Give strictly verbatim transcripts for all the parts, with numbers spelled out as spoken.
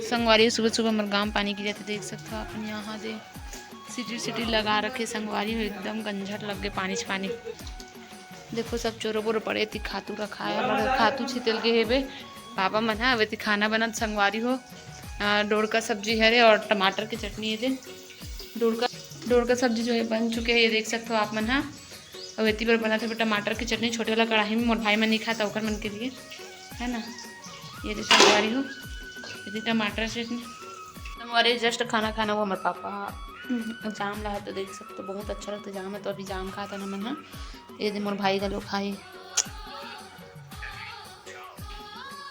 संगवारी हो, सुबह सुबह हमर गांव पानी गिरत हे, देख सकत हो आप मन। यहाँ दे सिटी सिटी लगा रखे संगवारी हो, एकदम गंझट लग गे पानी च पानी। देखो सब चोरो बोरो पड़े, एती खातू रखाए हवय, खातू छितेल गे हेबे। पापा मन ह अउ एती खाना बनत संगवारी हो। अ, डोड़का सब्जी हरे और टमाटर के चटनी हे दे। डोड़का, डोड़का सब्जी जो है बन चुके हैं, ये देख सकते हो आप मन ह। अउ एती बर बनत हे टमाटर के चटनी, छोटे वाला कढ़ाई में, मोर भाई मन नहीं खाता ओकर मन के लिए, है ना। ये दे संगवारी हो, ये दे टमाटर चटनी। संगवारी just खाना खाना वो हमर पापा जाम ला हे, तो देख सकते हो बहुत अच्छा लगता है जाम है, तो अभी जाम खाता ना मन ह। ये दे मोर भाई घलो खाई।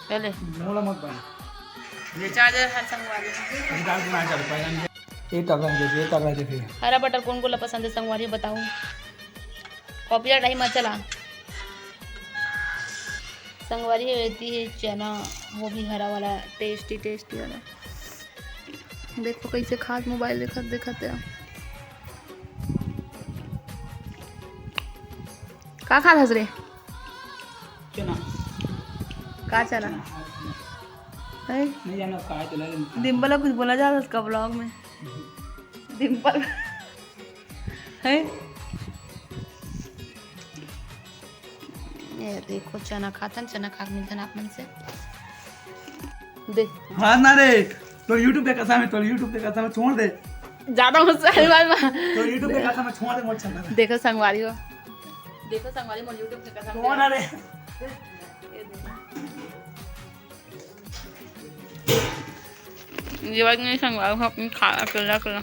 पहले मोला मत बना। ये चार्जर है संगवारी। अभी डाल के ना चल पाएगा। ये तब है, ये तब है, देखिए। हरा बटर कौन कोला पसंद है संगवारी बताओ। कॉपीराइट आई मत चला। संगवारी हो, एती है चना, वो भी हरा वाला, टेस्टी टेस्टी वाला। देखो कैसे खात, मोबाइल देखत देखत है। का खात हस रे? चना। का चना? चना। हैं? नहीं जाना का है, चला जाना। डिम्पल कुछ बोला जा उसका ब्लॉग में। डिम्पल है। ये देखो चना खातन, चना खा के मिलतन आप मन से। दे। हाँ ना रे, तो YouTube के कसम है, तो YouTube के कसम है, छोड़ दे। ज्यादा मुझसे हलवाई में। तो YouTube के कसम है, छोड़ दे, मोर चैनल। देखो संगवारी हो, देखो संगवारी मोर YouTube के कसम छोड़ है। ना रे। ये देखो। ये बात नहीं संगवारी हो, अपनी खा अकेला अकेला।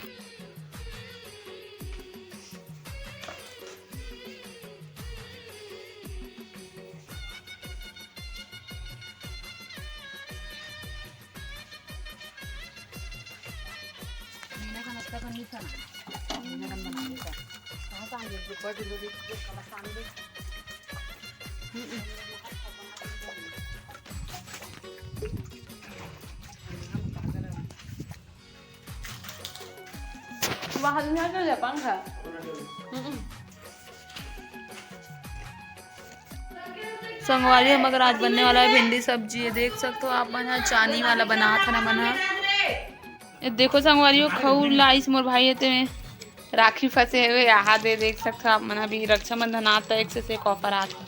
बाहर नहीं आ, चल जा पंखा। संगवारी, हमर आज बनने वाला है भिंडी सब्जी। ये देख सकते हो आप मन ह, चानी वाला बनात हन हमन ह। ये देखो संगवारी हो, खऊ लाइस मोर भाई हे ते में राखी फंसे हुए यहाँ दे, देख सकते हो आप मन ह। अभी रक्षाबंधन आता है, एक से एक ऑफर आता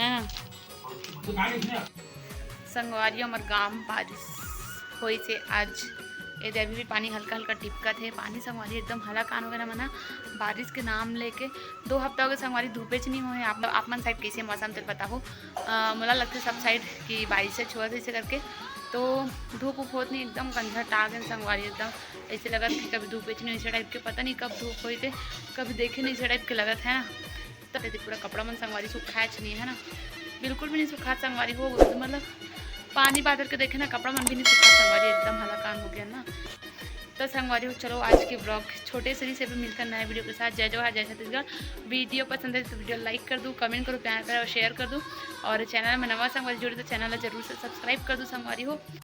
है ना। संगवारी हो, हमर गांव बारिश होइस हे आज। ये दे अभी भी पानी हल्का हल्का टिपकत हे। पानी संगवारी एकदम हलाकान हो गे ना मन ह, बारिश के नाम लेके। दो हफ्ता हो गे संगवारी, धूपेच नहीं होए। आप, आप मन साइड कैसे मौसम, तेल बताओ। अ, मोला लगथे सब साइड कि बारिश से छुआ जैसे करके, तो धूप उप होत नहीं, एकदम गंझट आ गे संगवारी। एकदम ऐसे लगत कि कभी धूपेच नहीं, ऐसे टाइप के, पता नहीं कब धूप होई थे, कभी देखे नहीं, ऐसे टाइप के लगत है ना। तब ये पूरा कपड़ा मन संगवारी सुखायच नहीं है ना, बिल्कुल भी नहीं सुखात संगवारी हो, मतलब पानी बादर के देखे ना, कपड़ा मन भी नहीं सुखात संगवारी, एकदम हलाकान हो गया ना। तो संगवारी हो, चलो आज के ब्लॉग छोटे से ही से भी मिलकर नए वीडियो के साथ। जय जोहार, जय छत्तीसगढ़। वीडियो पसंद है तो वीडियो लाइक कर दो, कमेंट करो, प्यार करो, शेयर कर दो, और चैनल में नवा संगवारी जुड़े तो चैनल ला जरूर से सब्सक्राइब कर दो संगवारी हो।